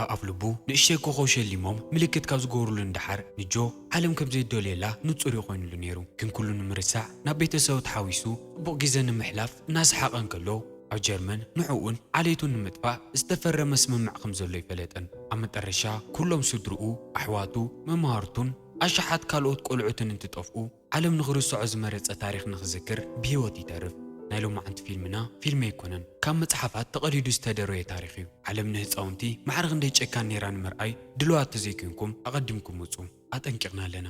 ኣብ ኣፍልቡ ንእሽተይ ኮኾብ ሸሊሞም ምልክት ካብ ዝገብሩሉ ንደሓር፣ ንጆ ዓለም ከም ዘይደልየላ ንጹር እዩ ኮይኑሉ ነይሩ። ግን ኩሉ ንምርሳዕ፣ ናብ ቤተሰቡ ተሓዊሱ ጽቡቕ ግዜ ንምሕላፍ እናሰሓቐ እንከሎ፣ ኣብ ጀርመን ንዕኡን ዓሌቱን ንምጥፋእ ዝተፈረመ ስምምዕ ከም ዘሎ ኣይፈለጠን። ኣብ መጠረሻ፣ ኩሎም ስድርኡ፣ ኣሕዋቱ፣ መማህርቱን ኣሽሓት ካልኦት ቆልዑትን እንትጠፍኡ፣ ዓለም ንኽርስዖ ዝመረጸ ታሪኽ ንኽዝክር ብህይወት ይተርፍ። ናይ ሎማዓንቲ ፊልምና ፊልም ኣይኮነን፣ ካብ መጽሓፋት ተቐዲዱ ዝተደረየ ታሪኽ እዩ። ዓለም ንህጻውንቲ ማዕረ ክንደይ ጨካን ነይራ ንምርኣይ ድሉዋት ተዘይኮንኩም ኣቐዲምኩም ውጹ። ኣጠንቂቕና ኣለና።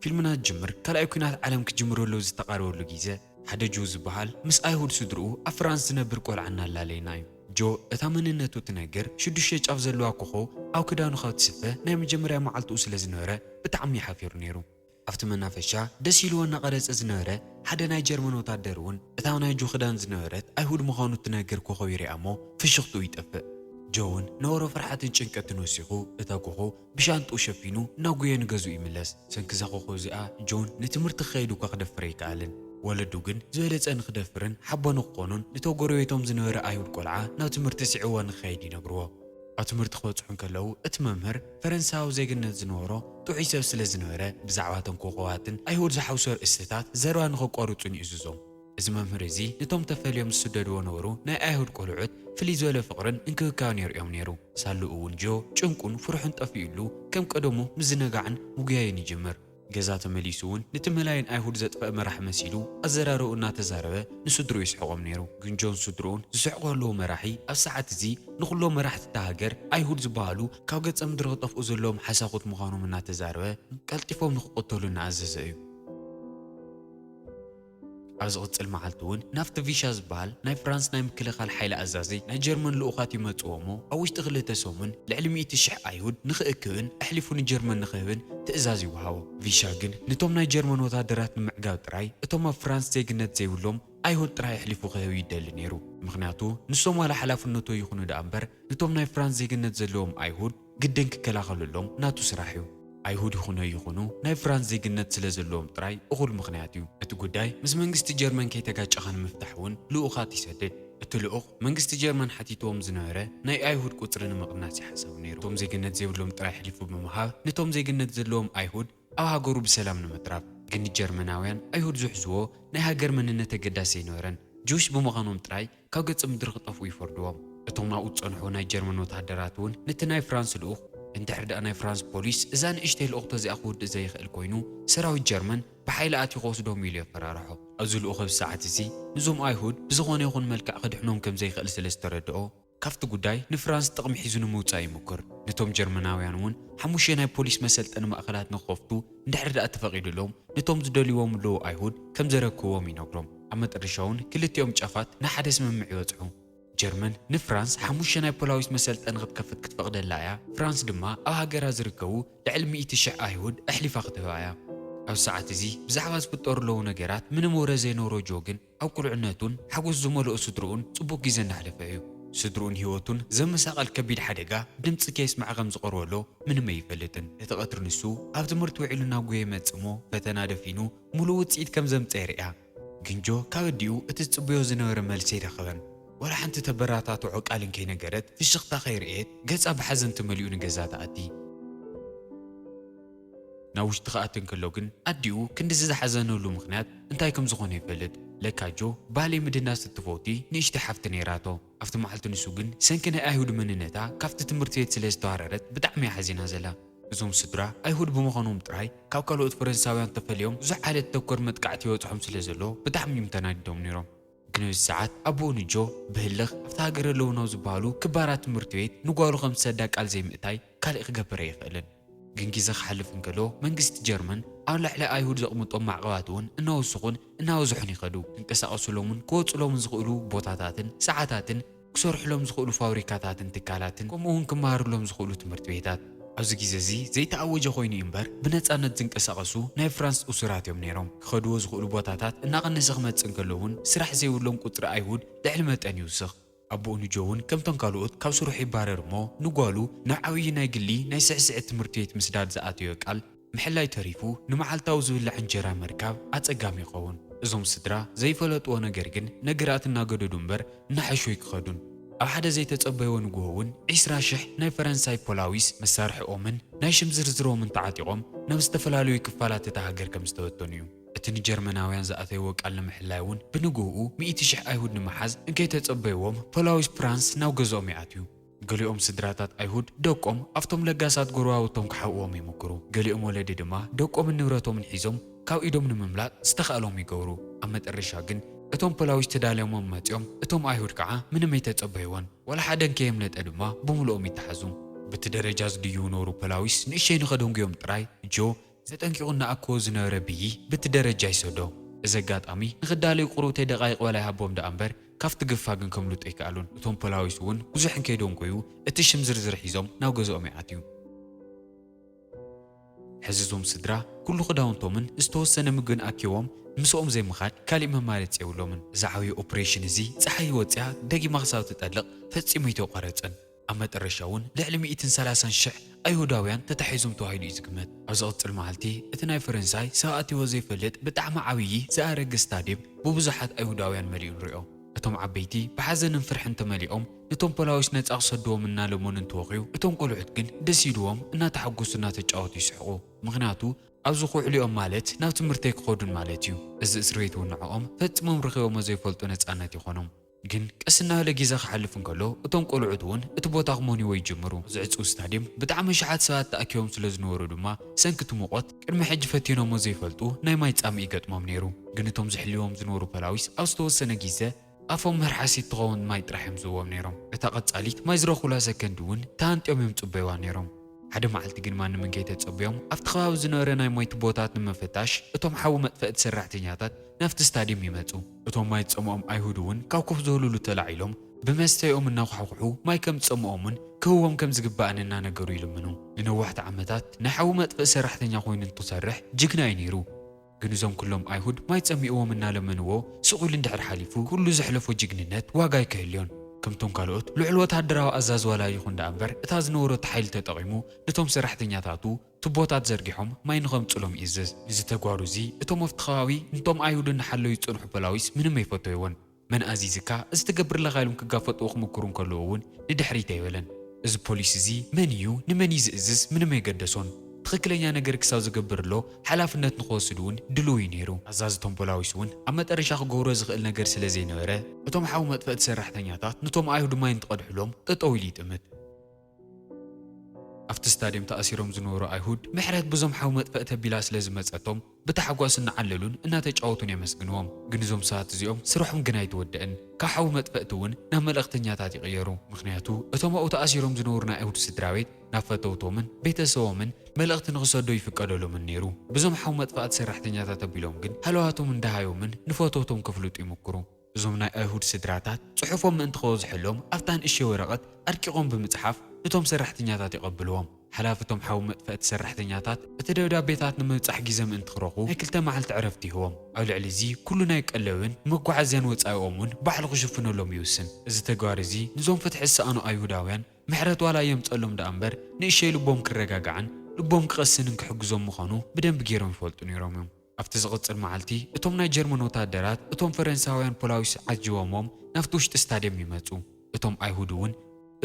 ፊልምና ዝጅምር ካልኣይ ኲናት ዓለም ክጅምረሉ ዝተቓረበሉ ግዜ፣ ሓደ ጆ ዝበሃል ምስ ኣይሁድ ስድርኡ ኣብ ፍራንስ ዝነብር ቆልዓ እናላለየና እዩ። ጆ እታ መንነቱ ትነግር ሽዱሽተ ጫፍ ዘለዋ ኮኾብ ኣብ ክዳኑ ካብ ትስፈ ናይ መጀመርያ መዓልትኡ ስለ ዝነበረ ብጣዕሚ እዩ ሓፊሩ ነይሩ። ኣብቲ መናፈሻ ደስ ኢልዎ እናቐረጸ ዝነበረ ሓደ ናይ ጀርመን ወታደር እውን እታ ናይ ጆ ክዳን ዝነበረት ኣይሁድ ምዃኑ እትነግር ኮኾብ ይሪኣ እሞ ፍሽኽትኡ ይጠፍእ። ጆ እውን ነበሮ ፍርሓትን ጭንቀትን ወሲኹ እታ ኮኾብ ብሻንጥኡ ሸፊኑ እናጎየ ንገዝኡ ይምለስ። ሰንኪ እዛ ኮኾብ እዚኣ ጆን ንትምህርቲ ክኸይድ እኳ ክደፍር ኣይከኣለን። ወለዱ ግን ዝበለጸ ንኽደፍርን ሓቦ ንክኾኑን ንቶ ጎረቤቶም ዝነበረ ኣይሁድ ቆልዓ ናብ ትምህርቲ ስዒዎ ንክኸይድ ይነግርዎ። ኣብ ትምህርቲ ክበጽሑ እንከለዉ እቲ መምህር ፈረንሳዊ ዜግነት ዝነበሮ ጥዑይ ሰብ ስለ ዝነበረ ብዛዕባ እቶም ኮኾባትን ኣይሁድ ዝሓውሶ ኣርእስትታት ዘረባ ንኸቋርጹን ይእዝዞም። እዚ መምህር እዚ ነቶም ተፈልዮም ዝስደድዎ ነበሩ ናይ ኣይሁድ ቆልዑት ፍልይ ዝበለ ፍቕርን እንክብካብን የርእዮም ነይሩ። ሳልኡ እውን ጆ ጭንቁን ፍርሑን ጠፊኡሉ ከም ቀደሙ ምዝንጋዕን ምጉያይን ይጅምር። ገዛ ተመሊሱ እውን ነቲ መላይን ኣይሁድ ዘጥፈአ መራሒ መሲሉ ኣዘራርብኡ እናተዛረበ ንስድርኡ ይስሕቖም ነይሩ። ግን ጆን ስድርኡን ዝስሕቑ ዘለዉ መራሒ ኣብ ሰዓት እዚ ንኹሎም መራሕቲ እታ ሃገር ኣይሁድ ዝበሃሉ ካብ ገጸ ምድሪ ክጠፍኡ ዘለዎም ሓሳኹት ምዃኖም እናተዛረበ ቀልጢፎም ንኽቕተሉ እናኣዘዘ እዩ። ኣብ ዝቕጽል መዓልቲ እውን ናፍቲ ቪሻ ዝበሃል ናይ ፍራንስ ናይ ምክልኻል ሓይሊ ኣዛዚ ናይ ጀርመን ልኡኻት ይመጽዎ እሞ ኣብ ውሽጢ ክልተ ሰሙን ልዕሊ ሚእቲ ሽሕ ኣይሁድ ንኽእክብን ኣሕሊፉ ንጀርመን ንኽህብን ትእዛዝ ይወሃቦ። ቪሻ ግን ነቶም ናይ ጀርመን ወታደራት ንምዕጋብ ጥራይ እቶም ኣብ ፍራንስ ዜግነት ዘይብሎም ኣይሁድ ጥራይ ኣሕሊፉ ክህብ ይደሊ ነይሩ። ምኽንያቱ ንሶም ዋላ ሓላፍነቱ ይኹኑ ደኣ እምበር ነቶም ናይ ፍራንስ ዜግነት ዘለዎም ኣይሁድ ግድን ክከላኸለሎም ናቱ ስራሕ እዩ። ኣይሁድ ይኹኑ ኣይኹኑ ናይ ፍራንስ ዜግነት ስለ ዘለዎም ጥራይ እኹል ምኽንያት እዩ። እቲ ጉዳይ ምስ መንግስቲ ጀርመን ከይተጋጨኻ ንምፍታሕ እውን ልኡኻት ይሰድድ። እቲ ልኡኽ መንግስቲ ጀርመን ሓቲትዎም ዝነበረ ናይ ኣይሁድ ቁጽሪ ንምቕናስ እዩ ሓሳቡ ነይሩ። እቶም ዜግነት ዘይብሎም ጥራይ ኣሕሊፉ ብምሃብ ነቶም ዜግነት ዘለዎም ኣይሁድ ኣብ ሃገሩ ብሰላም ንምትራፍ። ግን ንጀርመናውያን ኣይሁድ ዝሕዝዎ ናይ ሃገር መንነት ኣገዳሲ ኣይነበረን። ጁሽ ብምዃኖም ጥራይ ካብ ገጽ ምድሪ ክጠፍኡ ይፈርድዎም። እቶም ኣብኡ ዝጸንሑ ናይ ጀርመን ወተሃደራት እውን ነቲ ናይ ፍራንስ ልኡኽ፣ እንድሕር ደኣ ናይ ፍራንስ ፖሊስ እዛ ንእሽተይ ልኡኽቶ እዚኣ ክውድእ ዘይኽእል ኮይኑ፣ ሰራዊት ጀርመን ብሓይሊ ኣትዩ ክወስዶም ኢሉ የፈራርሖ። ኣብዚ ልኡኽ ኣብዚ ሰዓት እዚ ንዞም ኣይሁድ ብዝኾነ ይኹን መልክዕ ክድሕኖም ከም ዘይኽእል ስለ ዝተረድኦ፣ ካብቲ ጉዳይ ንፍራንስ ጥቕሚ ሒዙ ንምውጻእ ይምኩር። ነቶም ጀርመናውያን እውን ሓሙሽተ ናይ ፖሊስ መሰልጠኒ ማእከላት ንኽኸፍቱ እንድሕር ደኣ ተፈቒዱሎም፣ ነቶም ዝደልይዎም ኣለዉ ኣይሁድ ከም ዘረክብዎም ይነግሮም። ኣብ መጠረሻ እውን ክልቲኦም ጫፋት ንሓደ ስምምዕ ይበጽሑ። ጀርመን ንፍራንስ ሓሙሽተ ናይ ፖላዊስ መሰልጠኒ ክትከፍት ክትፈቕደላ እያ። ፍራንስ ድማ ኣብ ሃገራ ዝርከቡ ልዕሊ ሚእቲ ሽሕ ኣይሁድ ኣሕሊፋ ክትህባ እያ። ኣብዚ ሰዓት እዚ ብዛዕባ ዝፍጠሩ ኣለዉ ነገራት ምንም ወረ ዘይነብሮ ጆ ግን ኣብ ቁልዕነቱን ሓጎስ ዝመልኦ ስድርኡን ጽቡቕ ግዜ እናሕለፈ እዩ። ስድርኡን ህይወቱን ዘመሳቐል ከቢድ ሓደጋ ድምጺ ከየስምዐ ከም ዝቐርበሎ ምንም ኣይፈልጥን። እቲ ቀትሪ ንሱ ኣብ ትምህርቲ ውዒሉ እናጎየ ይመጽእ እሞ ፈተና ደፊኑ ምሉእ ውጽኢት ከም ዘምጽአ ይርእያ። ግን ጆ ካብ ኣዲኡ እቲ ዝጽበዮ ዝነበረ መልሲ ኣይረኸበን። ዋላ ሓንቲ ተበረታትዖ ቃል እንከይነገረት ፍሽኽታ ከይርእየት ገጻ ብሓዘን ተመሊኡ ንገዛ ትኣቲ። ናብ ውሽጢ ክኣቲ እንከሎ ግን ኣዲኡ ክንድዚ ዝሓዘነሉ ምኽንያት እንታይ ከም ዝኾነ ይፈልጥ። ለካ ጆ ባህሊ ምድናስ እትፈቲ ንእሽተይ ሓፍቲ ነይራቶ። ኣብቲ መዓልቲ ንሱ ግን ሰንኪ ናይ ኣይሁድ መንነታ ካብቲ ትምህርቲ ቤት ስለ ዝተባረረት ብጣዕሚ እያ ሓዚና ዘላ። እዞም ስድራ ኣይሁድ ብምዃኖም ጥራይ ካብ ካልኦት ፈረንሳውያን ተፈልዮም ብዙሕ ዓሌት ተኮር መጥቃዕቲ ይበጽሖም ስለ ዘሎ ብጣዕሚ እዮም ተናዲዶም ነይሮም። ግን ኣብዚ ሰዓት ኣቦኡ ንጆ ብህልኽ ኣብቲ ሃገር ኣለዉ ናብ ዝበሃሉ ክባራት ትምህርቲ ቤት ንጓሉ ከም ዝሰዳ ቃል ዘይምእታይ ካሊእ ክገብር ኣይኽእልን። ግን ግዜ ክሓልፍ እንከሎ መንግስቲ ጀርመን ኣብ ልዕሊ ኣይሁድ ዘቕምጦም ማዕቐባት እውን እናወስኹን እናበዝሑን ይኸዱ። ክንቀሳቐሱሎምን ክወጹሎምን ዝኽእሉ ቦታታትን ሰዓታትን ክሰርሑሎም ዝኽእሉ ፋብሪካታትን ትካላትን ከምኡ እውን ክመሃሩሎም ዝኽእሉ ትምህርቲ ቤታት። ኣብዚ ግዜ እዚ ዘይተኣወጀ ኮይኑ እዩ እምበር ብነጻነት ዝንቀሳቐሱ ናይ ፍራንስ እሱራት እዮም ነይሮም። ክኸድዎ ዝኽእሉ ቦታታት እናቐነሰ ክመጽእ እንከሎ እውን ስራሕ ዘይብሎም ቁጽሪ ኣይሁድ ልዕሊ መጠን ይውስኽ። ኣቦኡ ንጆ እውን ከምቶም ካልኦት ካብ ስርሑ ይባረር እሞ፣ ንጓሉ ናብ ዓብዪ ናይ ግሊ ናይ ስዕስዒት ትምህርቲ ቤት ምስዳድ ዝኣተዮ ቃል ምሕላይ ተሪፉ፣ ንመዓልታዊ ዝብላዕ እንጀራ ምርካብ ኣጸጋሚ ይኸውን። እዞም ስድራ ዘይፈለጥዎ ነገር ግን፣ ነገራት እናገደዱ እምበር እናሐሸዩ ኣይክኸዱን። ኣብ ሓደ ዘይተጸበይዎ ንግሆ እውን ዒስራ ሽሕ ናይ ፈረንሳይ ፖላዊስ መሳርሕኦምን ናይ ሽም ዝርዝሮምን ተዓጢቖም ናብ ዝተፈላለዩ ክፋላት እታ ሃገር ከም ዝተበተኑ እዩ። እቲ ንጀርመናውያን ዝኣተይዎ ቃል ንምሕላይ እውን፣ ብንግህኡ ሚእቲ ሽሕ ኣይሁድ ንምሓዝ እንከይተጸበይዎም፣ ፖላዊስ ፍራንስ ናብ ገዝኦም ይኣትዩ። ገሊኦም ስድራታት ኣይሁድ ደቆም ኣብቶም ለጋሳት ጎረባብቶም ክሓብእዎም ይምክሩ። ገሊኦም ወለዲ ድማ ደቆምን ንብረቶምን ሒዞም ካብ ኢዶም ንምምላጥ ዝተኻእሎም ይገብሩ። ኣብ መጠረሻ ግን እቶም ፖላዊስ ተዳልዮሞም መጺኦም፣ እቶም ኣይሁድ ከዓ ምንም ኣይተጸበይዎን። ዋላ ሓደ እንከየምለጠ ድማ ብምልኦም ይተሓዙ። በቲ ደረጃ ዝድይቡ ነበሩ ፖላዊስ ንእሸይ ንኸደንጉዮም ጥራይ ጆ ተጠንቂቑ እናኣከቦ ዝነበረ ብዪ በቲ ደረጃ ይሰዶ። እዚ ኣጋጣሚ ንኽዳለዩ ቁሩብተይ ደቃይቕ ዋላ ይሃቦም ደኣ እምበር፣ ካብቲ ግፋ ግን ከምልጦ ኣይከኣሉን። እቶም ፖላዊስ እውን ብዙሕ እንከይደንጎዩ እቲ ሽም ዝርዝር ሒዞም ናብ ገዝኦም ይኣትዩ። ሕዚ እዞም ስድራ ኩሉ ክዳውንቶምን ዝተወሰነ ምግብን ኣኪቦም ምስኦም ዘይምኻድ ካሊእ መማረፂ የብሎምን። እዚ ዓብዪ ኦፕሬሽን እዚ ፀሓይ ወፂኣ ደጊማ ክሳብ ትጠልቕ ፈፂሙ ኣይተቋረፀን። ኣብ መጠረሻ እውን ልዕሊ ሚእትን ሰላሳን ሽሕ ኣይሁዳውያን ተታሒዞም ተባሂሉ እዩ ዝግመት። ኣብ ዝቕጽል መዓልቲ እቲ ናይ ፈረንሳይ ሰብ ኣትይዎ ዘይፈልጥ ብጣዕሚ ዓብዪ ዝኣረገ ስታድየም ብብዙሓት ኣይሁዳውያን መሊኡ ንሪኦ። እቶም ዓበይቲ ብሓዘንን ፍርሕን ተመሊኦም ነቶም ፖላዊስ ነጻ ክሰድዎም እናለመኑ እንትወቕዩ፣ እቶም ቆልዑት ግን ደስ ኢልዎም እናተሓጎሱ እናተጫወቱ ይስሕቑ። ምኽንያቱ ኣብዚ ክውዕሉ እዮም ማለት ናብ ትምህርተይ ክኸዱን ማለት እዩ። እዚ እስር ቤት እውን ንዕኦም ፈጺሞም ረኺቦሞ ዘይፈልጡ ነጻነት ይኾኖም። ግን ቀስ እናበለ ግዜ ክሓልፍ እንከሎ፣ እቶም ቆልዑት እውን እቲ ቦታ ክመንይዎ ይጅምሩ። ኣብዚ ዕጹው ስታድየም ብጣዕሚ ኣሽሓት ሰባት ተኣኪቦም ስለ ዝነበሩ ድማ፣ ሰንኪ እቲ ሙቐት ቅድሚ ሕጂ ፈቲኖሞ ዘይፈልጡ ናይ ማይ ጻምእ ይገጥሞም ነይሩ። ግን እቶም ዝሕልዎም ዝነበሩ ፖላዊስ ኣብ ዝተወሰነ ግዜ ኣፎም ምህር ሓሲት ትኸውን ማይ ጥራሕ እዮም ዝህብዎም ነይሮም። እታ ቀጻሊት ማይ ዝረኽቡላ ሰከንድ እውን ተሃንጥዮም እዮም ዝጽበይዋ ነይሮም። ሓደ መዓልቲ ግን ማንም እንከይተጸበዮም ኣብቲ ከባቢ ዝነበረ ናይ ማይ ቱቦታት ንምፍታሽ እቶም ሓዊ መጥፈእቲ ሰራሕተኛታት ናብቲ ስታድየም ይመጹ። እቶም ማይ ዝጸምኦም ኣይሁድ እውን ካብ ኮፍ ዝበሉሉ ተላዒሎም ብመስተይኦም እናኳሕኩሑ ማይ ከም ዝጸምኦምን ክህብዎም ከም ዝግባእን እናነገሩ ይልምኑ። ንነዋሕቲ ዓመታት ናይ ሓዊ መጥፍኢ ሰራሕተኛ ኮይኑ እንትሰርሕ ጅግና እዩ ነይሩ። ግን እዞም ኩሎም ኣይሁድ ማይ ጸሚእዎም እናለመንዎ ስቕ ኢሉ እንድሕር ሓሊፉ፣ ኩሉ ዘሕለፎ ጅግንነት ዋጋ ኣይከህልዮን። ከምቶም ካልኦት ልዑል ወተሃደራዊ ኣዛዚ ዋላ ይኹን ደኣ እምበር፣ እታ ዝነበረቶ ሓይሊ ተጠቒሙ ነቶም ሰራሕተኛታቱ ቱቦታት ዘርጊሖም ማይ ንኸምጽሎም ይእዝዝ። እዚ ተግባሩ እዚ እቶም ኣብቲ ከባቢ ነቶም ኣይሁድ እናሓለዩ ዝጸንሑ ፖላዊስ ምንም ኣይፈተይዎን። መን ኣዚዝካ እዚ ትገብር ኣለኻ ኢሎም ክጋፈጥዎ ክምክሩ እንከለዉ እውን ንድሕሪት ኣይበለን። እዚ ፖሊስ እዚ መን እዩ፣ ንመን እዩ ዝእዝዝ ምንም ኣይገደሶን። ትኽክለኛ ነገር ክሳብ ዝገብር ኣሎ ሓላፍነት ንኽወስድ እውን ድሉው እዩ ነይሩ። ኣዛዚ እቶም ፖላዊስ እውን ኣብ መጠረሻ ክገብሮ ዝኽእል ነገር ስለ ዘይነበረ፣ እቶም ሓዊ መጥፈእቲ ሰራሕተኛታት ነቶም ኣይሁድ ማይ እንትቐድሑሎም ጠጠው ኢሉ ይጥምት። ኣብቲ ስታድየም ተኣሲሮም ዝነበሩ ኣይሁድ፣ ምሕረት ብዞም ሓዊ መጥፈእቲ ኣቢላ ስለ ዝመጸቶም፣ ብታሕጓስ እናዓለሉን እናተጫወቱን የመስግንዎም። ግን እዞም ሰባት እዚኦም ስርሖም ግን ኣይተወደእን። ካብ ሓዊ መጥፈእቲ እውን ናብ መልእኽተኛታት ይቕየሩ። ምኽንያቱ፣ እቶም ኣብኡ ተኣሲሮም ዝነበሩ ናይ ኣይሁድ ስድራ ቤት ናብ ፈተውቶምን ቤተሰቦምን መልእኽቲ ንኽሰዶ ይፍቀደሎምን ነይሩ። ብዞም ሓዊ መጥፋእቲ ሰራሕተኛታት ኣቢሎም ግን ሃለዋቶም እንዳሃዮምን ንፈተውቶም ከፍልጡ ይምክሩ። እዞም ናይ ኣይሁድ ስድራታት ጽሑፎም ምእንቲ ከበዝሐሎም ኣብታ ንእሸ ወረቐት ኣድቂቖም ብምጽሓፍ ነቶም ሰራሕተኛታት የቐብልዎም። ሓላፊ እቶም ሓዊ መጥፈእቲ ሰራሕተኛታት እቲ ደብዳቤታት ንምብጻሕ ግዜ ምእንቲ ክረኽቡ ናይ ክልተ መዓልቲ ዕረፍቲ ይህቦም። ኣብ ልዕሊ እዚ ኩሉ ናይ ቀለብን መጓዓዝያን ወጻኢኦም እውን ባዕሉ ክሽፍነሎም ይውስን። እዚ ተግባር እዚ ንዞም ፍትሒ ዝሰኣኑ ኣይሁዳውያን ምሕረት ዋላ የምጸሎም ደኣ እምበር ንእሸይ ልቦም ክረጋጋዕን ልቦም ክቐስንን ክሕግዞም ምዃኑ ብደንቢ ገይሮም ይፈልጡ ነይሮም እዮም። ኣብቲ ዝቕጽል መዓልቲ፣ እቶም ናይ ጀርመን ወተሃደራት፣ እቶም ፈረንሳውያን ፖላዊስ ዓጂቦሞም ናብቲ ውሽጢ ስታድየም ይመጹ። እቶም ኣይሁድ እውን፣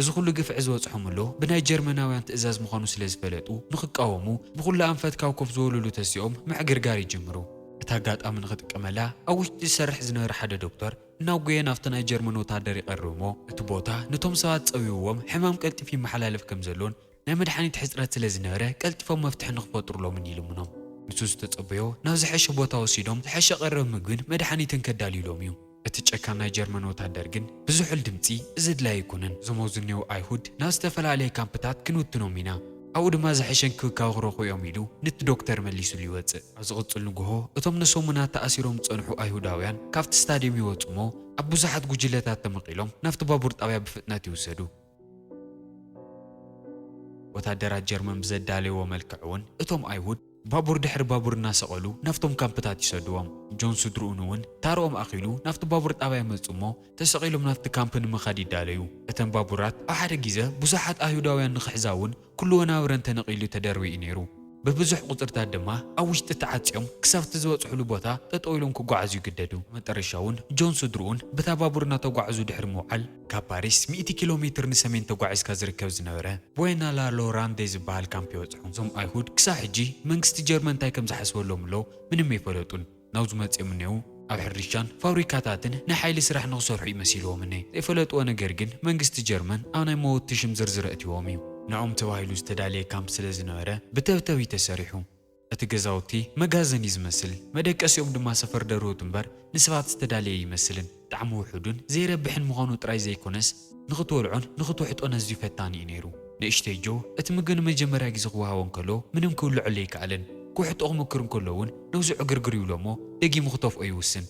እዚ ኩሉ ግፍዒ ዝበጽሖም ኣሎ፣ ብናይ ጀርመናውያን ትእዛዝ ምዃኑ ስለ ዝፈለጡ፣ ንኽቃወሙ፣ ብኹሉ ኣንፈት ካብ ኮፍ ዝበሉሉ ተሲኦም ምዕግርጋር ይጅምሩ። እቲ ኣጋጣሚ ንኽጥቀመላ፣ ኣብ ውሽጢ ዝሰርሕ ዝነበረ ሓደ ዶክተር፣ እናጎየ ናብቲ ናይ ጀርመን ወተሃደር ይቐርብ እሞ፣ እቲ ቦታ ነቶም ሰባት ጸቢብዎም፣ ሕማም ቀልጢፉ ይመሓላለፍ ከም ዘሎን፣ ናይ መድሓኒት ሕጽረት ስለ ዝነበረ፣ ቀልጢፎም መፍትሒ ንኽፈጥሩሎምን ይልምኖም። ንሱ ዝተጸበዮ፣ ናብ ዝሐሸ ቦታ ወሲዶም፣ ዝሐሸ ቀረብ ምግብን መድሓኒትን ከዳልዩሎም እዩ። እቲ ጨካን ናይ ጀርመን ወታደር ግን፣ ብዝሑል ድምጺ፣ እዚ ኣድላዪ ኣይኮነን። እዞም ኣብዚ እኔዉ ኣይሁድ፣ ናብ ዝተፈላለየ ካምፕታት ክንውትኖም ኢና። ኣብኡ ድማ ዝሐሸ እንክብካብ ክረኽቡ እዮም ኢሉ፣ ነቲ ዶክተር መሊሱሉ ይወጽእ። ኣብ ዝቕጽል ንግሆ፣ እቶም ንሰሙናት ተኣሲሮም ዝጸንሑ ኣይሁዳውያን፣ ካብቲ ስታድየም ይወጹ እሞ፣ ኣብ ብዙሓት ጉጅለታት ተመቒሎም፣ ናብቲ ባቡር ጣብያ ብፍጥነት ይውሰዱ። ወታደራት ጀርመን ብዘዳለይዎ መልክዕ እውን እቶም ኣይሁድ ባቡር ድሕሪ ባቡር እናሰቐሉ ናብቶም ካምፕታት ይሰድዎም። ጆን ስድርኡን እውን ታርኦም ኣኺሉ ናብቲ ባቡር ጣብያ ይመጹ እሞ፣ ተሰቒሎም ናብቲ ካምፕ ንምኻድ ይዳለዩ። እተን ባቡራት ኣብ ሓደ ግዜ ብዙሓት ኣይሁዳውያን ንኽሕዛ እውን ኩሉ ወናብረን ተነቒሉ ተደርቢዩ ነይሩ። ብብዙሕ ቁጽርታት ድማ ኣብ ውሽጢ ተዓጽዮም ክሳብ እቲ ዝበጽሕሉ ቦታ ጠጠው ኢሎም ክጓዓዙ ይግደዱ። መጠረሻ እውን ጆን ስድርኡን ብታ ባቡር እናተጓዓዙ ድሕሪ ምውዓል፣ ካብ ፓሪስ ሚእቲ ኪሎ ሜትር ንሰሜን ተጓዒዝካ ዝርከብ ዝነበረ ቦና ላ ሎራንዴ ዝበሃል ካምፕ ይበጽሑ። እዞም ኣይሁድ ክሳብ ሕጂ መንግስቲ ጀርመን እንታይ ከም ዝሓስበሎም ኣሎ ምንም ኣይፈለጡን። ናብዚ መጺኦም እኔዉ ኣብ ሕርሻን ፋብሪካታትን ናይ ሓይሊ ስራሕ ንኽሰርሑ እዩ መሲልዎም እኔ። ዘይፈለጥዎ ነገር ግን መንግስቲ ጀርመን ኣብ ናይ መወቲ ሽም ዝርዝር ኣእትይዎም እዩ። ንዕኦም ተባሂሉ ዝተዳለየ ካምፕ ስለ ዝነበረ ብተብተብ እዩ ተሰሪሑ። እቲ ገዛውቲ መጋዘን እዩ ዝመስል። መደቀሲኦም ድማ ሰፈር ደርሁት እምበር ንሰባት ዝተዳለየ ይመስልን። ጣዕሚ ውሑድን ዘይረብሕን ምዃኑ ጥራይ ዘይኮነስ፣ ንኽትበልዖን ንኽትውሕጦን ኣዝዩ ፈታኒ እዩ ነይሩ። ንእሽተይ ጆ እቲ ምግቢ ንመጀመርያ ግዜ ክወሃቦ እንከሎ ምንም ክብልዐሉ ኣይከኣለን። ክውሕጦ ክምክር እንከሎ እውን ነብሱ ዕግርግር ይብሎ እሞ ደጊሙ ክተፍኦ ይውስን።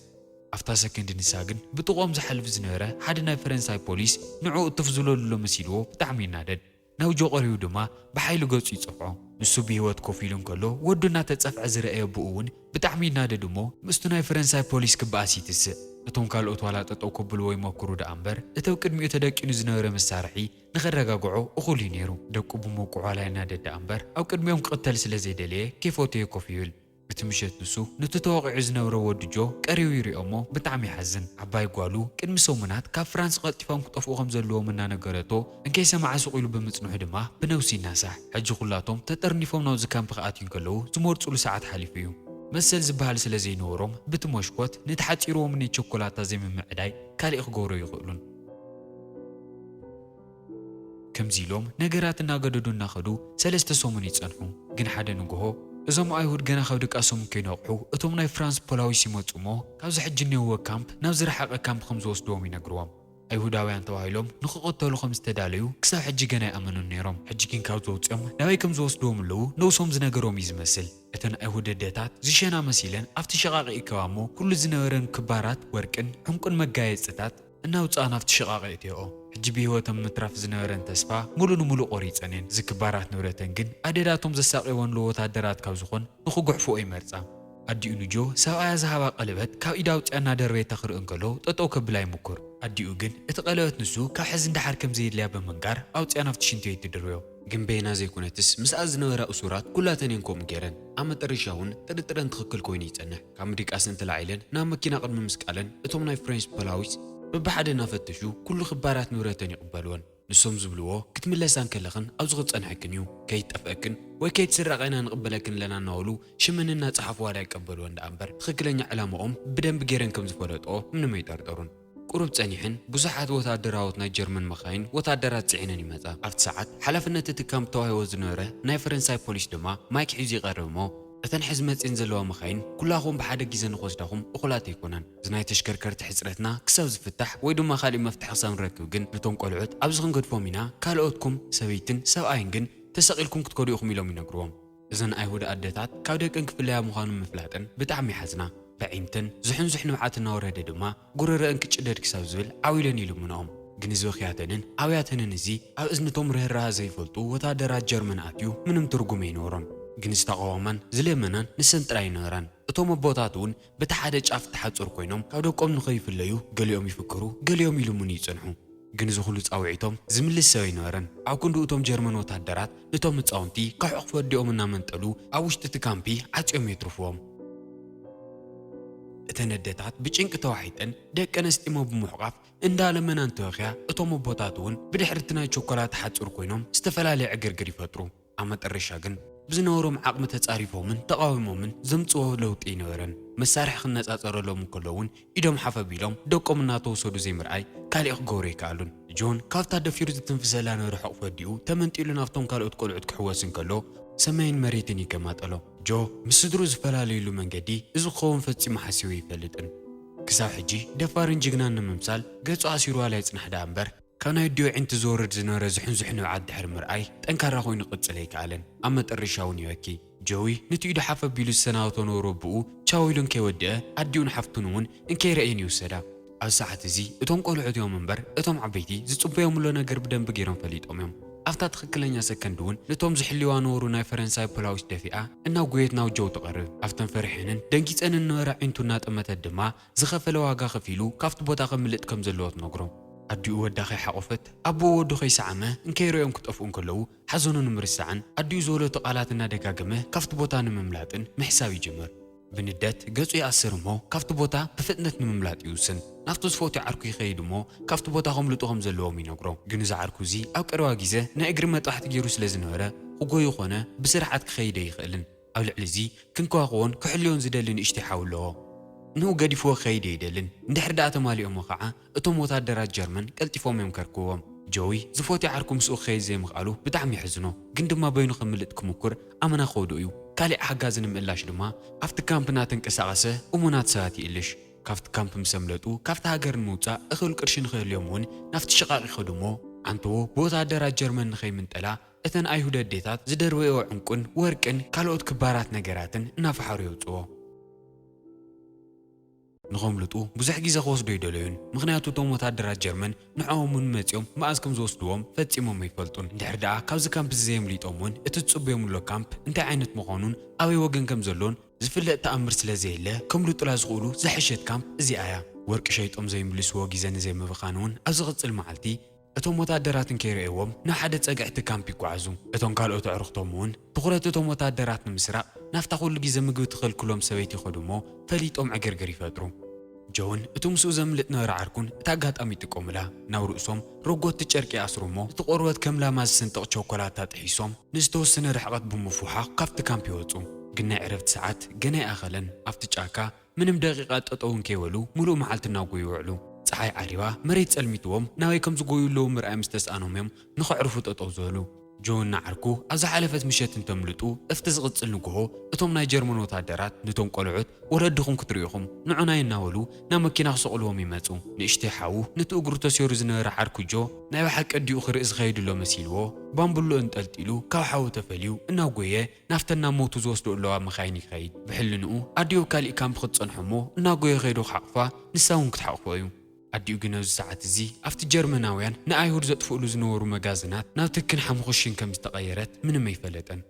ኣብታ ሰከንድ ንሳ ግን ብጥቕኦም ዝሓልፍ ዝነበረ ሓደ ናይ ፈረንሳይ ፖሊስ ንዕኡ እትፍ ዝብለሉ መሲልዎ ብጣዕሚ ይናደድ። ናብ ጆ ቀሪቡ ድማ ብሓይሊ ገጹ ይጸፍዖ። ንሱ ብህይወት ኮፍ ኢሉ እንከሎ ወዱ እናተጸፍዐ ዝረኣየ ኣቦኡ እውን ብጣዕሚ ይናደድ እሞ ምስቲ ናይ ፈረንሳይ ፖሊስ ክበኣስ ይትስእ። እቶም ካልኦት ዋላ ጠጠው ከብልዎ ይሞክሩ ደኣ እምበር እቲ ኣብ ቅድሚኡ ተደቂኑ ዝነበረ መሳርሒ ንኸረጋግዖ እኹል እዩ ነይሩ። ደቁ ብመቁ ዋላ ይናደድ ደኣ እምበር ኣብ ቅድሚኦም ክቕተል ስለ ዘይደለየ ከይፈተየ ኮፍ ይብል። እቲ ምሸት ንሱ ነቲ ተወቒዑ ዝነበረ ወዲ ጆ ቀሪቡ ይሪኦ እሞ ብጣዕሚ ይሓዝን። ዓባይ ጓሉ ቅድሚ ሰሙናት ካብ ፍራንስ ቀልጢፎም ክጠፍኡ ከም ዘለዎም እናነገረቶ እንከይሰምዓ ስቕ ኢሉ ብምጽንሑ ድማ ብነብሱ ይናሳሕ። ሕጂ ኩላቶም ተጠርኒፎም ናብዚ ካምፕ ክኣትዩ እንከለዉ ዝመርጹሉ ሰዓት ሓሊፉ እዩ። መሰል ዝበሃል ስለ ዘይነበሮም ብቲ መሽኮት ነቲ ሓጺርዎም ናይ ቸኮላታ ዘይምምዕዳይ ካሊእ ክገብሩ ኣይኽእሉን። ከምዚ ኢሎም ነገራት እናገደዱ እናኸዱ ሰለስተ ሰሙን ይጸንሑ። ግን ሓደ ንግሆ እዞም ኣይሁድ ገና ካብ ድቃሶም ከይነቕሑ እቶም ናይ ፍራንስ ፖላዊስ ይመጹ እሞ ካብዚ ሕጂ እኔውዎ ካምፕ ናብ ዝረሓቐ ካምፕ ከም ዝወስድዎም ይነግርዎም። ኣይሁዳውያን ተባሂሎም ንኽቕተሉ ከም ዝተዳለዩ ክሳብ ሕጂ ገና ኣይኣመኑን ነይሮም። ሕጂ ግን ካብ ዘውፅኦም ናበይ ከም ዝወስድዎም ኣለዉ ነብሶም ዝነገሮም እዩ ዝመስል። እተን ኣይሁድ ኣደታት ዝሸና መሲለን ኣብቲ ሸቓቒ ይእከባ እሞ ኩሉ ዝነበረን ክባራት ወርቅን ዕንቁን መጋየፅታት እናውፅኣ ናብቲ ሽቓቕ የእትየኦ። ሕጂ ብህይወተን ምትራፍ ዝነበረን ተስፋ ሙሉእ ንሙሉእ ቆሪፀን እየን። እዚ ክባራት ንብረተን ግን ኣደዳቶም ዘሳቕይወን ለዎ ወታደራት ካብ ዝኾን ንኽጉሕፍኦ ይመርፃ። ኣዲኡ ንጆ ሰብኣያ ዝሃባ ቀለበት ካብ ኢዳ ኣውፅኣ እናደርበየታ ክርኢ እንከሎ ጠጠው ከብላ ይምኩር። ኣዲኡ ግን እቲ ቀለበት ንሱ ካብ ሕዚ ንደሓር ከም ዘየድልያ ብምንጋር ኣውፅኣ ናብቲ ሽንቲ ቤት ትድርብዮ። ግን በይና ዘይኮነትስ ምስኣ ዝነበራ እሱራት ኩላተን እየን ከምኡ ገይረን። ኣብ መጠረሻ እውን ጥርጥረን ትኽክል ኮይኑ ይጸንሕ። ካብ ምድቃሰን ተላዒለን ናብ መኪና ቅድሚ ምስቃለን እቶም ናይ ፍሬንች ፖላዊስ በብሓደ እናፈተሹ ኩሉ ክባራት ንብረተን ይቕበልወን። ንሶም ዝብልዎ ክትምለሳ እንከለኽን ኣብዚ ክጸንሐክን እዩ፣ ከይትጠፍአክን ወይ ከይትስረቓ ኢና ንቕበለክን ኣለና እናበሉ ሽመን እናጸሓፉ ዋላ ይቀበልወን ደኣ እምበር ትኽክለኛ ዕላምኦም ብደንቢ ገይረን ከም ዝፈለጥኦ ምንም ኣይጠርጠሩን። ቁሩብ ጸኒሐን ብዙሓት ወታደራዎት ናይ ጀርመን መኻይን ወታደራት ጽዒነን ይመጻ። ኣብቲ ሰዓት ሓላፍነት እቲ ካምፕ ተዋሂቦ ዝነበረ ናይ ፈረንሳይ ፖሊስ ድማ ማይክ ሒዙ ይቐርብ እሞ እተን ሕዚ መጺኤን ዘለዋ መኻይን ኩላኹም ብሓደ ግዜ ንኽወስዳኹም እኹላት ኣይኮናን። እዚ ናይ ተሽከርከርቲ ሕጽረትና ክሳብ ዝፍታሕ ወይ ድማ ካሊእ መፍትሒ ክሳብ ንረክብ ግን ነቶም ቆልዑት ኣብዚ ክንገድፎም ኢና፣ ካልኦትኩም ሰበይትን ሰብኣይን ግን ተሰቒልኩም ክትከዱ ኢኹም ኢሎም ይነግርዎም። እዘን ኣይሁድ ኣደታት ካብ ደቀን ክፍለያ ምዃኑ ምፍላጠን ብጣዕሚ ይሓዝና። በዒንተን ዝሕንዙሕ ንብዓት እናወረደ ድማ ጎረረአን ክጭደድ ክሳብ ዝብል ዓው ኢለን ይልምንኦም። ግን እዚ ብኽያተንን ዓውያተንን እዚ ኣብ እዝንቶም ርህራሀ ዘይፈልጡ ወታደራት ጀርመን ኣትዩ ምንም ትርጉም ኣይነበሮን። ግን ዝተቓወማን ዝለመናን ንሰን ጥራይ ኣይነበራን። እቶም ኣቦታት እውን በቲ ሓደ ጫፍ እቲ ሓጹር ኮይኖም ካብ ደቆም ንኸይፍለዩ ገሊኦም ይፍክሩ፣ ገሊኦም ይልምኑ ይጸንሑ። ግን እዚ ኩሉ ጻውዒቶም ዝምልስ ሰብ ኣይነበረን። ኣብ ክንድኡ እቶም ጀርመን ወታደራት ነቶም ህጻውንቲ ካብ ሕቑፊ ኣዲኦም እናመንጠሉ ኣብ ውሽጢ እቲ ካምፒ ዓጽዮም የትርፍዎም። እተን ኣደታት ብጭንቂ ተዋሒጠን ደቀን ኣስጢሞ ብምሕቋፍ እንዳለመና እንተወኺያ እቶም ኣቦታት እውን ብድሕሪ እቲ ናይ ቸኮላት ሓጹር ኮይኖም ዝተፈላለየ ዕግርግር ይፈጥሩ። ኣብ መጠረሻ ግን ብዝነበሮም ዓቕሚ ተጻሪፎምን ተቓዊሞምን ዘምጽዎ ለውጢ ኣይነበረን። መሳርሒ ክነጻጸረሎም እንከሎ እውን ኢዶም ሓፍ ኣቢሎም ደቆም እናተወሰዱ ዘይምርኣይ ካሊእ ክገብሩ ኣይከኣሉን። ጆን ካብታ ደፊሩ ዝትንፍሰላ ነበረ ሕቑፊ ኣዲኡ ተመንጢሉ ናብቶም ካልኦት ቆልዑት ክሕወስ እንከሎ ሰማይን መሬትን ይገማጠሎ። ጆ ምስ ስድርኡ ዝፈላለዩሉ መንገዲ እዚ ክኸውን ፈጺሙ ሓሲቡ ኣይፈልጥን። ክሳብ ሕጂ ደፋርን ጅግናን ንምምሳል ገጹ ኣሲሩ ዋላ ይጽናሕ ደኣ እምበር ካብ ናይ ኣዲኡ ኣዒንቲ ዝወርድ ዝነበረ ዝሕንዝሕ ንብዓት ድሕሪ ምርኣይ ጠንካራ ኮይኑ ክቕጽል ኣይከኣለን። ኣብ መጠረሻ እውን ይበኪ። ጆዊ ነቲ ኢዱ ሓፍ ኣቢሉ ዝሰናበቶ ነበሩ ኣቦኡ ቻው ኢሉ እንከይወድአ ኣዲኡን ሓፍቱን እውን እንከይረኣየን ይውሰዳ። ኣብዚ ሰዓት እዚ እቶም ቆልዑት እዮም እምበር እቶም ዓበይቲ ዝጽበዮምሎ ነገር ብደንቢ ገይሮም ፈሊጦም እዮም። ኣብታ ትኽክለኛ ሰከንድ እውን ነቶም ዝሕልዋ ነበሩ ናይ ፈረንሳይ ፖላዊስ ደፊኣ እናጎየት ናብ ጆው ትቐርብ። ኣብተን ፈሪሐንን ደንጊጸንን ነበራ ኣዒንቱ እናጠመተት ድማ ዝኸፈለ ዋጋ ከፊሉ ካብቲ ቦታ ከምልጥ ከም ዘለዎ ትነግሮ። ኣዲኡ ወዳ ከይሓቖፈት ኣቦኡ ወዱ ከይሰዓመ እንከይርእዮም ክጠፍኡ እንከለዉ ሓዘኑ ንምርሳዕን ኣዲኡ ዝበለቶ ቃላት እናደጋገመ ካብቲ ቦታ ንምምላጥን ምሕሳብ ይጅምር። ብንደት ገጹ ይኣስር እሞ ካብቲ ቦታ ብፍጥነት ንምምላጥ ይውስን። ናብቲ ዝፈትዮ ዓርኩ ይኸይድ እሞ ካብቲ ቦታ ከምልጡ ከም ዘለዎም ይነግሮ። ግን እዚ ዓርኩ እዚ ኣብ ቀረባ ግዜ ናይ እግሪ መጥባሕቲ ገይሩ ስለ ዝነበረ ክጎዩ ኾነ ብስርዓት ክኸይድ ኣይኽእልን። ኣብ ልዕሊ እዚ ክንከባኸቦን ክሕልዮን ዝደሊ ንእሽተይ ሓው ኣለዎ። ንኡ ገዲፍዎ ክኸይድ ኣይደልን። እንድሕር ደኣ ተማሊኦሞ ኸዓ እቶም ወታደራት ጀርመን ቀልጢፎም እዮም ከርክብዎም። ጆዊ ዝፈትዮ ዓርኩ ምስኡ ክኸይድ ዘይምኽኣሉ ብጣዕሚ የሕዝኖ። ግን ድማ በይኑ ከምልጥ ክምኩር ኣመና ከውድኡ እዩ። ካሊእ ሓጋዚ ንምእላሽ ድማ ኣብቲ ካምፕ እናተንቀሳቐሰ እሙናት ሰባት ይእልሽ። ካብቲ ካምፕ ምስ ኣምለጡ ካብቲ ሃገር ንምውጻእ እኹል ቅርሺ ንኽህልዮም እውን ናብቲ ሽቓቕ ይኸዱ እሞ ዓንተዎ ብወታደራት ጀርመን ንኸይምንጠላ እተን ኣይሁድ ኣዴታት ዝደርበይኦ ዕንቁን ወርቅን ካልኦት ክባራት ነገራትን እናፈሓሩ የውጽዎ። ንኸምልጡ ብዙሕ ግዜ ክወስዱ ኣይደለዩን፣ ምኽንያቱ እቶም ወታደራት ጀርመን ንዕኦም እውን መጺኦም መኣዝ ከም ዝወስድዎም ፈጺሞም ኣይፈልጡን። እንድሕር ደኣ ካብዚ ካምፕ እዚ ዘየምሊጦም እውን እቲ ዝጽበዮም ኣሎ ካምፕ እንታይ ዓይነት ምዃኑን ኣበይ ወገን ከም ዘሎን ዝፍለጥ ተኣምር ስለ ዘየለ ከምልጡላ ዝኽእሉ ዝሐሸት ካምፕ እዚኣ እያ። ወርቂ ሸይጦም ዘይምልስዎ ግዜ ንዘይምብኻን እውን ኣብ ዝቕጽል መዓልቲ እቶም ወታደራት እንከይረእይዎም ናብ ሓደ ጸግዒ እቲ ካምፕ ይጓዓዙ። እቶም ካልኦት ኣዕሩኽቶም እውን ትኹረት እቶም ወታደራት ንምስራቕ ናብታ ኩሉ ግዜ ምግቢ ትኸልክሎም ሰበይቲ ይኸዱ እሞ ፈሊጦም ዕግርግር ይፈጥሩ። ጆን እቲ ምስኡ ዘምልጥ ነበረ ዓርኩን እቲ ኣጋጣሚ ይጥቀሙላ። ናብ ርእሶም ረጎድቲ ጨርቂ ይኣስሩ እሞ እቲ ቆርበት ከም ላማ ዝስንጥቕ ቸኮላታ ጥሒሶም ንዝተወሰነ ርሕቐት ብምፍሓኽ ካብቲ ካምፕ ይወጹ። ግን ናይ ዕረፍቲ ሰዓት ገና ኣይኣኸለን። ኣብቲ ጫካ ምንም ደቂቓ ጠጠው እንከይበሉ ምሉእ መዓልቲ እናጎዩ ይውዕሉ። ጸሓይ ዓሪባ መሬት ጸልሚትዎም ናበይ ከም ዝጎዩ ኣለዉ ምርኣይ ምስ ተስኣኖም እዮም ንኸዕርፉ ጠጠው ዝበሉ። ጆን ንዓርኩ ኣብ ዝሓለፈት ምሸት እንተምልጡ እፍቲ ዝቕጽል ንግሆ እቶም ናይ ጀርመን ወታደራት ነቶም ቆልዑት ወለድኹም ክትሪኢኹም ንዑና እናበሉ ናብ መኪና ክሰቕልዎም ይመጹ። ንእሽተይ ሓዉ ነቲ እግሩ ተሰይሩ ዝነበረ ዓርኩ ጆ ናይ ብሓቂ ኣዲኡ ክርኢ ዝኸይድ ኣሎ መሲልዎ ባምቡሎ እንጠልጢሉ ካብ ሓዉ ተፈልዩ እናጎየ ናብተን ናብ ሞቱ ዝወስዶ ኣለዋ መኻይን ይኸይድ። ብሕልንኡ ኣዲኡ ኣብ ካሊእ ካምፕ ክትጸንሖ እሞ እናጎየ ከይዱ ክሓቕፋ ንሳ እውን ክትሓቕፎ እዩ። ኣዲኡ ግን ኣብዚ ሰዓት እዚ ኣብቲ ጀርመናውያን ንኣይሁድ ዘጥፍእሉ ዝነበሩ መጋዘናት ናብ ትክን ሓምኹሽን ከም ዝተቐየረት ምንም ኣይፈለጠን።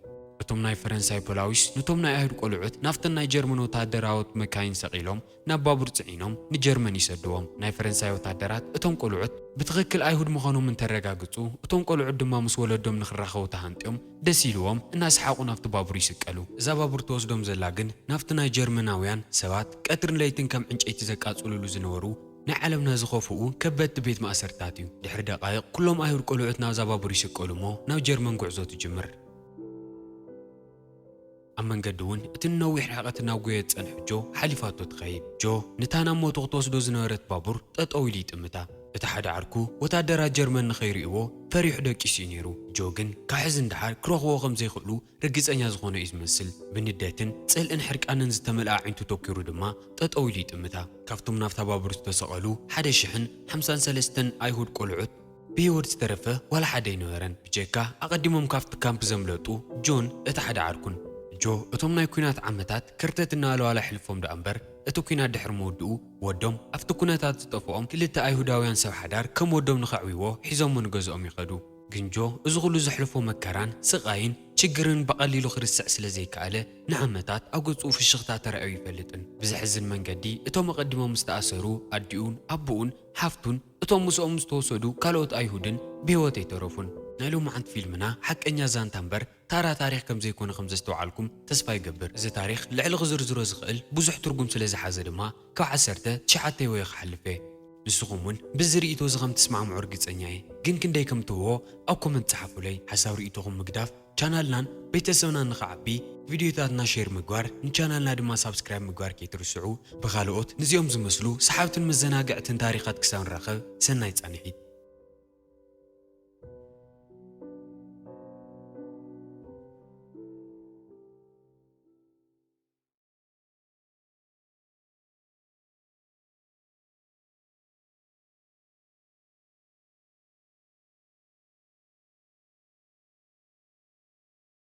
እቶም ናይ ፈረንሳይ ፖላዊስ ነቶም ናይ ኣይሁድ ቆልዑት ናብተን ናይ ጀርመን ወታደራዎት መካይን ሰቒሎም ናብ ባቡር ጽዒኖም ንጀርመን ይሰድዎም። ናይ ፈረንሳይ ወታደራት እቶም ቆልዑት ብትኽክል ኣይሁድ ምዃኖም እንተረጋግጹ እቶም ቆልዑት ድማ ምስ ወለዶም ንኽራኸቡ ተሃንጥዮም ደስ ኢልዎም እናሰሓቑ ናብቲ ባቡር ይስቀሉ። እዛ ባቡር ትወስዶም ዘላ ግን ናብቲ ናይ ጀርመናውያን ሰባት ቀትርን ለይትን ከም ዕንጨይቲ ዘቃጽሉሉ ዝነበሩ ናይ ዓለምና ዝኸፍኡ ከበድቲ ቤት ማእሰርታት እዩ። ድሕሪ ደቓይቕ ኩሎም ኣይሁድ ቆልዑት ናብዛ ባቡር ይስቀሉ እሞ ናብ ጀርመን ጉዕዞ ትጅምር። ኣብ መንገዲ እውን እቲ ንነዊሕ ርሕቐት እናጎየ ዝጸንሐ ጆ ሓሊፋቶ ትኸይድ። ጆ ንታ ናብ ሞቱ ክትወስዶ ዝነበረት ባቡር ጠጠው ኢሉ ይጥምታ። እቲ ሓደ ዓርኩ ወታደራት ጀርመን ንኸይርእይዎ ፈሪሑ ደቂሱ እዩ ነይሩ። ጆ ግን ካብ ሕዚ ንደሓር ክረኽቦ ከም ዘይኽእሉ ርግጸኛ ዝኾነ እዩ ዝመስል። ብንደትን ጽልእን ሕርቃንን ዝተመልኣ ኣዒንቱ ተኪሩ ድማ ጠጠው ኢሉ ይጥምታ። ካብቶም ናብታ ባቡር ዝተሰቐሉ ሓደ ሽሕን ሓምሳን ሰለስተን ኣይሁድ ቆልዑት ብህይወት ዝተረፈ ዋላ ሓደ ኣይነበረን፣ ብጀካ ኣቐዲሞም ካብቲ ካምፕ ዘምለጡ ጆን እቲ ሓደ ዓርኩን። ጆ እቶም ናይ ኲናት ዓመታት ከርተት እናበለ ዋላ ሕልፎም ደኣ እምበር፣ እቲ ኲናት ድሕሪ ምውድኡ ወዶም ኣብቲ ኩነታት ዝጠፍኦም ክልተ ኣይሁዳውያን ሰብ ሓዳር ከም ወዶም ንኸዕብይዎ ሒዞሞ ንገዝኦም ይኸዱ። ግን ጆ እዚ ኩሉ ዘሕልፎ መከራን ስቓይን ችግርን ብቐሊሉ ክርስዕ ስለ ዘይከኣለ ንዓመታት ኣብ ገጽኡ ፍሽኽታ ተራእዩ ኣይፈልጥን። ብዘሕዝን መንገዲ እቶም ኣቐዲሞም ዝተኣሰሩ ኣዲኡን ኣቦኡን ሓፍቱን እቶም ምስኦም ዝተወሰዱ ካልኦት ኣይሁድን ብህይወት ኣይተረፉን። ናይ ሎማዓንቲ ፊልምና ሓቀኛ ዛንታ እምበር ታራ ታሪኽ ከም ዘይኮነ ከም ዘስተውዓልኩም ተስፋ ይገብር። እዚ ታሪኽ ልዕሊ ክዝርዝሮ ዝኽእል ብዙሕ ትርጉም ስለ ዝሓዘ ድማ ካብ ዓሰርተ ትሽዓተ ወይ ክሓልፍ እየ። ንስኹም እውን ብዚ ርእይቶ እዚ ከም ትስማዕምዑ ርግጸኛ እየ። ግን ክንደይ ከም ትህቦ ኣብ ኮመንት ጸሓፉለይ። ሓሳብ ርእይቶኹም ምግዳፍ ቻናልናን ቤተሰብናን ንኽዓቢ ቪድዮታትና ሼር ምግባር ንቻናልና ድማ ሳብስክራይብ ምግባር ከይትርስዑ። ብኻልኦት ንዚኦም ዝመስሉ ሰሓብትን መዘናግዕትን ታሪኻት ክሳብ ንራኸብ ሰናይ ጻንሒት።